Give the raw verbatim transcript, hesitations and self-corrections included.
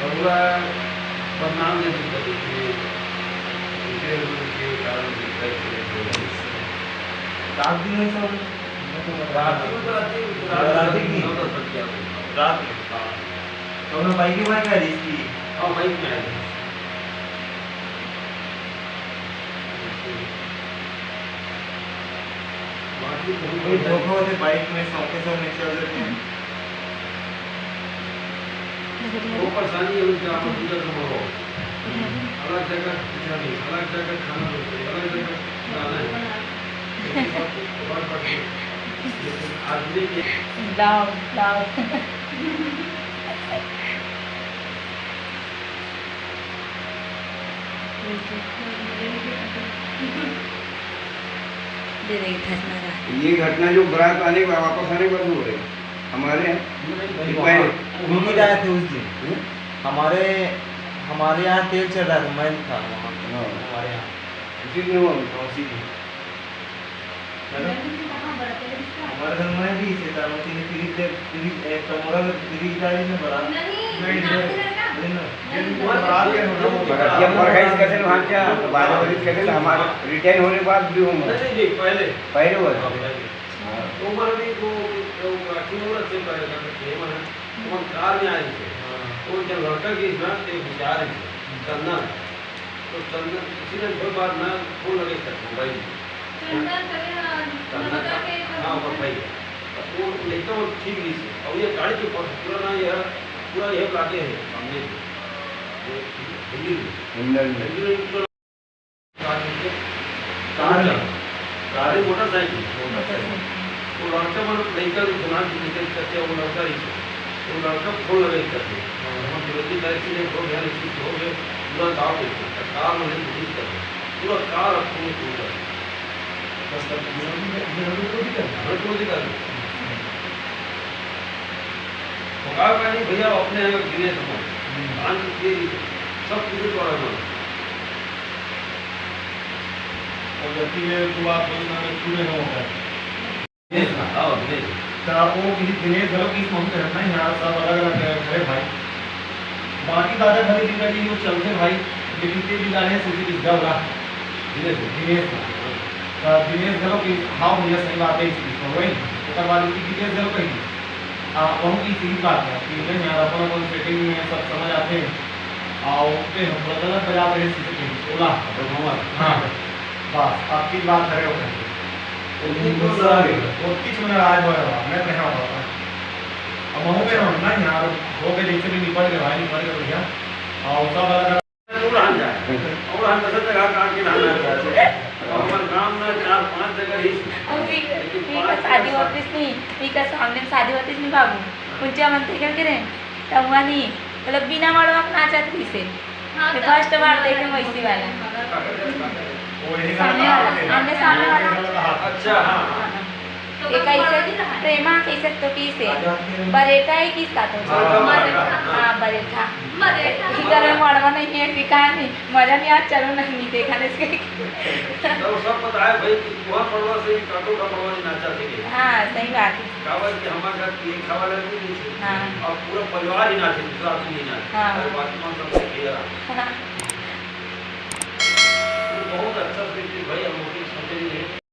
पूरा बदनाम दे दी कथी कि उनके, उनके कारण दिखाई चले तो रात दिन में सब रात में तो रात ही, रात रात ही में की? नौ दस बज गया। रात में? हाँ। तो अपना बाइक में क्या रिस्क की? हाँ, बाइक में आए। बाकी बहुत कोई बढ़िया। धोखा होते बाइक में, सौंके सौंके चल देते हैं। वो परेशानी है उनका, आप उधर से बोलो। अलग जगह पीछा नहीं, अलग जगह खाना नहीं, अलग जगह खिलाना है। लेकिन आदमी के लाओ, लाओ। दे दे, घटना का। ये घटना जो बारात आने के बाद, वापस आने के बाद हुआ है हमारे यहाँ। नहीं, नहीं, ये वहाँ पहले घूम ही रहे थे उस दिन। हम्म? हमारे, हमारे यहाँ तेल चल रहा था, मैं था वहाँ। हाँ। हमारे यहाँ। उसी दिन हुआ। हाँ, उसी दिन। है ना? हमारे घर में भी इसे था, वो तीन फ्रिज दे, फ्रिज, एक कमरा में फ्रिज डाली से बड़ा। नहीं, नहीं, नाम नहीं। से लड़का? नहीं ना। नहीं, नहीं, बारात के होना वो बड़ा। ये मरघाई से कैसे वहाँ क्या? बारह बजे से कैसे हमारा रिटायर होने के बाद भी हूँ मैं। नहीं, नहीं, नहीं, पहले। पहले हुआ था। हाँ, पहले। हाँ। तो हमारा भी वो, वो राखी में रखे पहले का तो खेम है। वो कार में आए थे। हाँ। वो जब लड़का की इतना तेज विचार है, चंदन। तो चंदन, किसी ने कोई बात ना, फोन लगे तक मोबाइल में। चंदन करे, हाँ, चंदन नंबर का, के हाँ, वो भाई। तो वो लड़का वो ठीक नहीं से। और ये गाड़ी के ऊपर पूरा ना, ये पूरा ये लागे है सामने से। ये हिंडल में। हिंडल में। हिंडल में पूरा गाड़ी से। कार में। गाड़ी, मोटरसाइकिल। मोटरसाइकिल। वो लड़का मन लइका के गुनाह की निकल करके वो लड़का ही से। वो लड़का फोन लगे करके। हाँ। हम गिरफ्तारी के लिए हो गया, लेकिन हो गए, पूरा गाँव में थे। कार में नहीं, पुलिस कर। पूरा कार अब फोन टूट गया। बस तब ये हम, ये हम लोग भी करना। हम लोग भी करना। वो कहा, "नहीं भैया, अपने यहाँ गिरे थे हम। हम्म। धान के लिए सब पूरे पड़ा हमारे।" और जबकि ये तो बात वही ना, पूरे गाँव का है। दिनेश ना, हाँ, दिनेश। त वो किसी दिनेश घलो किस महूँ के रहना, यहाँ सब अलग-अलग घर है भाई। बाकी दादा खाली दिन का जी वो चलते भाई, लेकिन ते भी गाने से भी गौरा। दिनेश। दिनेश ना। त दिनेश घलो कि, हाँ भैया, सही बात है, इस, इस, वही। ओकर बाद कि दिनेश घलो कही, आ, वहू की सीधी बात है कि नहीं यार, अपन, अपन सेटिंग में सब समझ आते हैं। आ, ओके, हम थोड़ा गलत बजा रहे हैं, सीधे कहीं, सोलह। हाँ। बस, अब की बात करे हो कहीं। लेकिन वो दूसरा सर, भी। वो किच में नाराज हो रहा, मैं तो यहाँ होता। अब वहू में हम ना यार, हो गए, जैसे भी निपट गए भाई, निपट गए भैया। और सब अलग अलग। उड़ान जाए। उड़ान दस जगह काट के लाना चाहते हैं। हमारे गांव में चार पांच जगह ही। अभी लेकिन मीका पांच शादी जगह होतीस नहीं, मीका सामने में शादी होतीस नहीं बाबू। उनच्या मनते क्या करे? तब हुआ नहीं। मतलब बिना मड़वा के नाचत रही से। हाँ, ये तो फर्स्ट बार देखे वैसी वाला। वही सामने वाला, सामने, सामने वाला। अच्छा, हाँ, हाँ। हाँ। तो ये बस कैसे मड़वा नहीं रहा है। प्रेमा कैसे तो की से? बरेटा है किसका तो? हाँ, बरेटा। हाँ, बरेटा। बरेटा। इधर में मड़वा नहीं है, ठिकान नहीं। मजा नहीं आ, चलो नहीं, नहीं देखा नहीं इसके। तो सब पता है भाई कि वहाँ मड़वा से ही काटो का मड़वा नहीं नाचा थे। हाँ, सही बात है। काबर कि हमारे घर की एक सवाल है, नहीं है। हाँ। अब पूरा परिवार ही नाचे, दूसरा आदमी नहीं नाचे। हाँ। अरे बाकी कौन सब खेल रहा। हाँ। तो बहुत अच्छा से कि भाई हम लोग सोचे नहीं है।